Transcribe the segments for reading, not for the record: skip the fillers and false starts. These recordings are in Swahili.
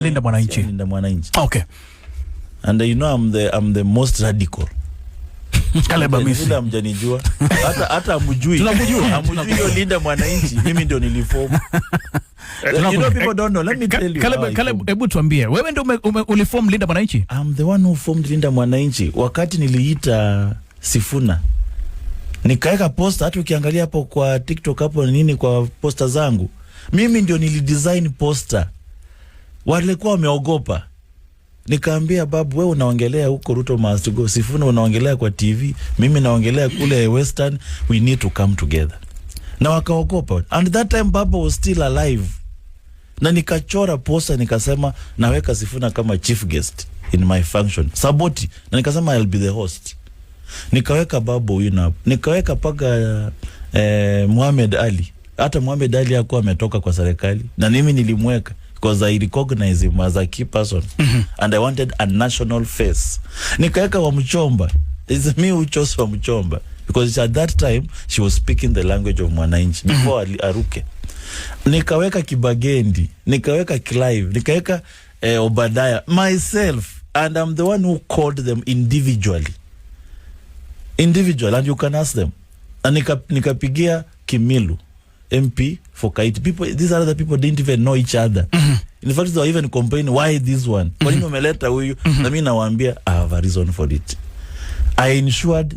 Linda Mwananchi. Linda Mwananchi. Okay. And you know I'm the most radical. Caleb Amisi. Vile hamjanijua. Hata hamjui. Tunakujua. Hamjui hiyo Linda Mwananchi. Mimi ndio niliform. You know people don't know. Let me tell you how Caleb, I Caleb, formed. Hebu tuambie, wewe ndio uliform Linda Mwananchi? I'm the one who formed Linda Mwananchi. Wakati niliita Sifuna, nikaweka poster, hata ukiangalia hapo kwa TikTok hapo nini, kwa poster zangu, mimi ndio nilidesign poster. Walikuwa wameogopa. Nikaambia babu, wewe unaongelea huko "Ruto must go", Sifuna unaongelea kwa TV, mimi naongelea kule Western, we need to come together. Na wakaogopa. And that time baba was still alive. Na nikachora poster, nikasema naweka Sifuna kama chief guest in my function Saboti, na nikasema I'll be the host. Nikaweka Babu Owino hapo, nikaweka paka Muhammad Ali. Hata Muhammad Ali hakuwa ametoka kwa serikali, na mimi nilimweka because I recognize him as a key person and I wanted a national face. Nikaweka Wamuchomba. It's me who chose Wamuchomba because at that time she was speaking the language of Mwananchi before aruke. Nikaweka Kibagendi, nikaweka Clive, nikaweka Obadiah, myself, and I'm the one who called them individually. Individual, and you can ask them. Na nikapigia Kimilu, MP for Kaiti. People, these other people didn't even know each other. In fact, they were even complaining, "Why this one? Kwa nini umeleta huyu?" Na mimi nawaambia, "I have a reason for it." I ensured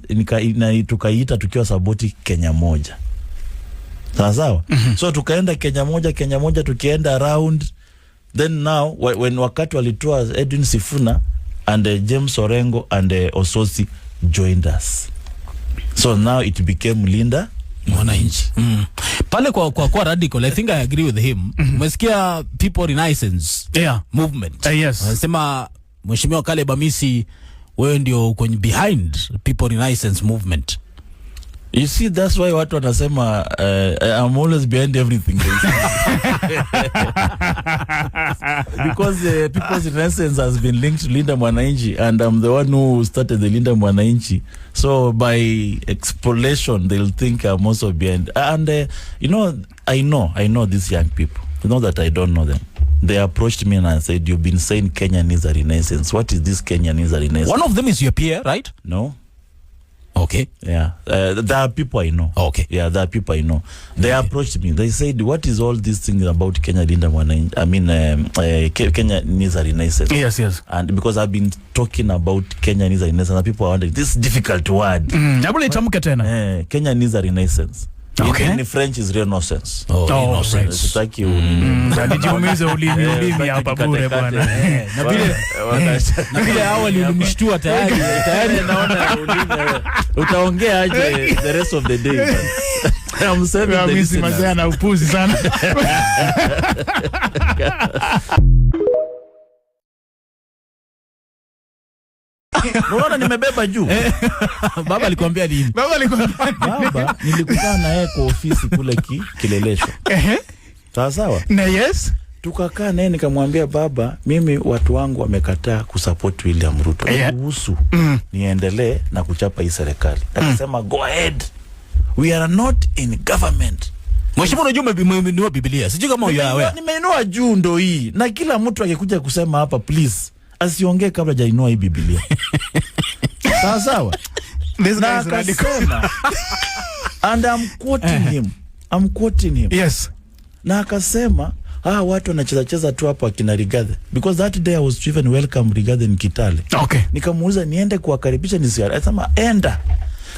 tukaiita tukiwa Saboti Kenya Moja. Sawa sawa. So tukaenda Kenya Moja, Kenya Moja, tukienda around. Then now when wakati walitoa Edwin Sifuna and James Orengo and Osotsi joined us. So now it became Linda Mwananchi. Pale kwa radical, I think I agree with him. Umesikia People Renaissance Movement? Yes. Wanasema Mheshimiwa Caleb Amisi, wewe ndio uko behind People Renaissance Movement. You see, that's why watu wanasema I'm always behind everything they say, because People's Renaissance has been linked to Linda Mwananchi and I'm the one who started the Linda Mwananchi. So by extrapolation, they'll think I'm also behind. And I know these young people. You know that I don't know them. They approached me and I said, "You've been saying Kenya needs a renaissance. What is this Kenya needs a renaissance?" One of them is your peer, right? No. Okay. Yeah, there are people I know. Yeah, there are people I know. They approached me. They said, "What is all this thing about Kenya Linda Mwananchi? I mean, Kenya needs a renaissance." And because I've been talking about Kenya needs a renaissance, and people are wondering, this difficult word. Hebu litamke tena. Kenya needs a renaissance. Okay. In French is renaissance. Oh, Oh, innocence. right. Sitaki Nijiumize ulimi hapa bure, bwana. Na vile awali ulimshtua tayari tayari. Naona ulimi utaongea aje the rest of the day, man? I'm saving the Hamisi listeners. mazee ana upuzi sana. Unaona nimebeba juu. Baba alikwambia nini? Baba alikuwa Baba nilikutana na yeye kwa ofisi kule Kileleshwa. Sawa sawa. Na yes. Tukakaa naye, nikamwambia, "Baba, mimi watu wangu wamekataa kusupport William Ruto. Niruhusu niendelee na kuchapa hii serikali." Akasema, "Go ahead. We are not in government." Mheshimiwa, unajua umeinua Biblia. Sijui kama you are aware. Nimeinua juu ndo hii. Na kila mtu akikuja kusema hapa, please asiongee kabla hajainua hii Biblia. Sawa sawa. This guy Na is radical. Akasema, and I'm quoting him. I'm quoting him. Na akasema watu wanacheza cheza tu hapo akina Rigathi, because that day I was to even welcome Rigathi in Kitale. Nikamuuliza niende kuwakaribisha nisi, akasema, "Enda."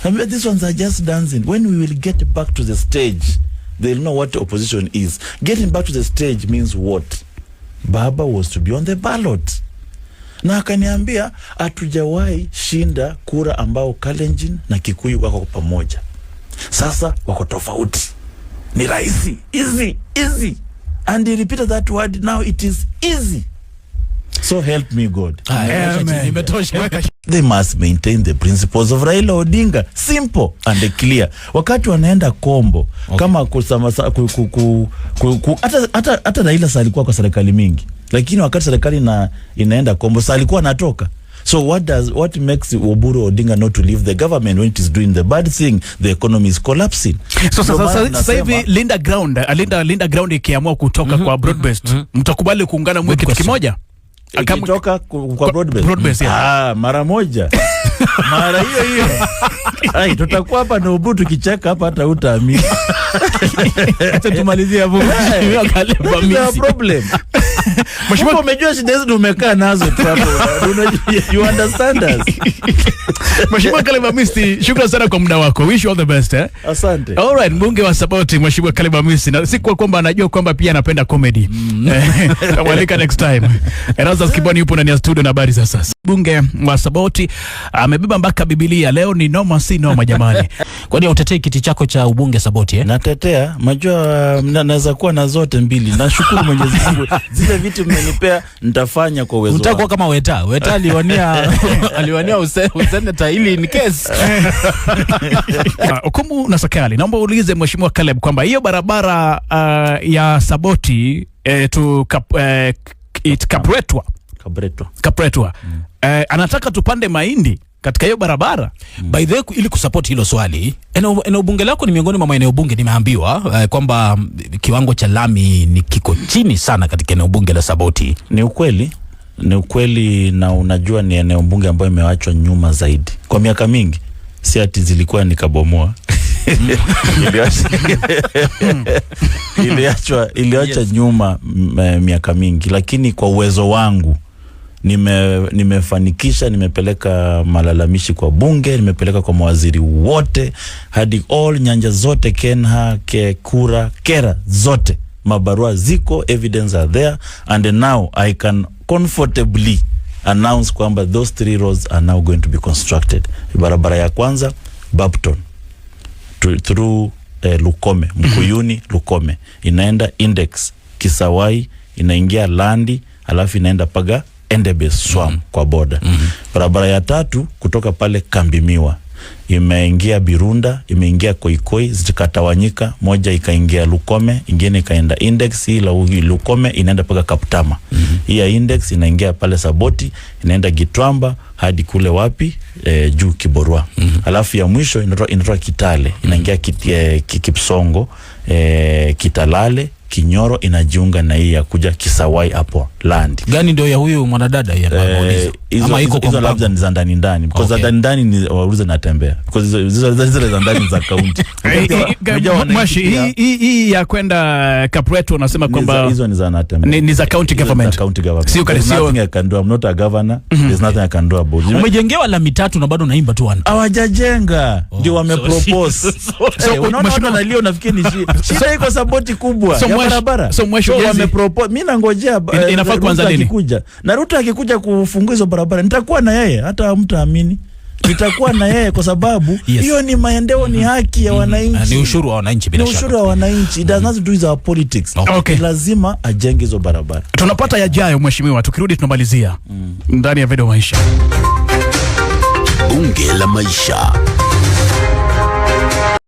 Ambia, "These ones are just dancing. When we will get back to the stage, they'll know what opposition is." Getting back to the stage means what? Baba was to be on the ballot. Na akaniambia hatujawahi shinda kura ambao Kalenjin na Kikuyu wako pamoja. Sasa wako tofauti. Ni rahisi, easy, easy. And he repeated that word, now it is easy. So help me God. Haya, Amen. chini, imetosha. Weka They must maintain the principles of Raila Odinga, simple and clear. Wakati wanaenda kombo, kama kusama, ku, ku, ku, ku, ku, hata Raila sa alikuwa kwa serikali mingi, lakini wakati serikali inaenda kombo sa alikuwa anatoka. So what makes Oburu Odinga not to leave the government when it is doing the bad thing? The economy is collapsing. So Ndio maana sasa hivi Linda Ground ikiamua kutoka kwa broad based, mtakubali kuungana mwe kitu Question. kimoja? Ikitoka kwa broad based? Broad based, yeah. Ah, mara moja, mara hiyo hiyo. Ai, tutakuwa hapa na Oburu tukicheka hapa hata utaamini. Acha tumalizie hapo. Mheshimiwa Caleb That is our Amisi. problem. Mheshimiwa, umejua shida hizi ndio umekaa nazo tu hapo. You understand us. Mheshimiwa Caleb Amisi, shukran sana kwa muda wako. Wish you all the best, eh? Asante. All right, mbunge wa Saboti Mheshimiwa Caleb Amisi, na si kwa kwamba anajua kwamba pia anapenda comedy. Tamwalika next time. Erastus Kiboni yupo ndani ya studio na habari za sasa. Mbunge wa Saboti amebeba mpaka Biblia. Leo ni noma si noma, jamani. Kwani hautetei kiti chako cha ubunge Saboti, eh? Natetea, majua naweza kuwa na zote mbili. Nashukuru Mwenyezi Mungu. Zile vitu mmenipea nitafanya kwa uwezo Unataka kuwa wangu. kama Weta. Weta aliwania useneta ili in case. Okumu na Sakali, naomba uulize Mheshimiwa Caleb kwamba hiyo barabara ya Saboti to Kapretwa. Kabretwa. Kapretwa. Anataka tupande mahindi katika hiyo barabara. By the way, ili kusupport hilo swali, eneo bunge lako ni miongoni mwa maeneo bunge nimeambiwa kwamba kiwango cha lami ni kiko chini sana katika eneo bunge la Saboti. Ni ukweli, ni ukweli, na unajua ni eneo bunge ambayo imewachwa nyuma zaidi kwa miaka mingi, si ati zilikuwa nikabomoa. Iliachwa nyuma miaka mingi, lakini kwa uwezo wangu nimefanikisha, nimepeleka malalamishi kwa bunge, nimepeleka kwa mawaziri wote, hadi all nyanja zote, Kenha, Kura, Kera zote, mabarua ziko, evidence are there, and now I can comfortably announce kwamba those three roads are now going to be constructed. Barabara ya kwanza Bapton through Lukome, Mkuyuni Lukome, inaenda Index Kisawai, inaingia Landi, alafu inaenda paga Endebess Swam kwa boda. Barabara ya tatu kutoka pale Kambimiwa imeingia Birunda, imeingia Koikoi, zikatawanyika, moja ikaingia Lukome, ingine ikaenda Index. Hii la Lukome inaenda mpaka Kaptama. Hii ya Index inaingia pale Saboti, inaenda Gitwamba hadi kule wapi juu Kiborwa. Alafu ya mwisho inatoka Kitale, inaingia Kipsongo, Kitalale, Kinyoro, inajiunga na hii ya kuja Kisawai hapo Landi. Gani ndio ya huyu mwanadada ya anauliza? Hizo Ama iko hizo kwa mpango? labda ni za ndani ndani, because za ndani ndani ni waulize Natembeya, because hizo za ndani za county. Unajua wananchi Mwashi, hii ya kwenda Kapretwa unasema kwamba hizo ni za Natembeya. ni za county Hizo ni za government. county government. Sio There's nothing I can do. I'm not a governor. There's nothing I can do about it. Umejengewa lami tatu na bado unaimba tu one. Hawajajenga, ndio wamepropose. So, Unaona watu wanalia, unafikiri ni shida iko Saboti kubwa So ya barabara. So Mwashi, So wamepropose, mimi nangojea Inafaa kuanza Ruto lini? akikuja. Na Ruto akikuja kufungua hizo barabara nitakuwa na yeye, hata mtaamini. Nitakuwa na yeye kwa sababu hiyo ni maendeleo, ni haki ya wananchi. Ni ushuru wa wananchi bila Ni shaka. ushuru wa wananchi. It does not do with our politics. Lazima ajenge hizo barabara. Tunapata yajayo mheshimiwa, tukirudi tunamalizia ndani ya Video Maisha. Bunge la Maisha.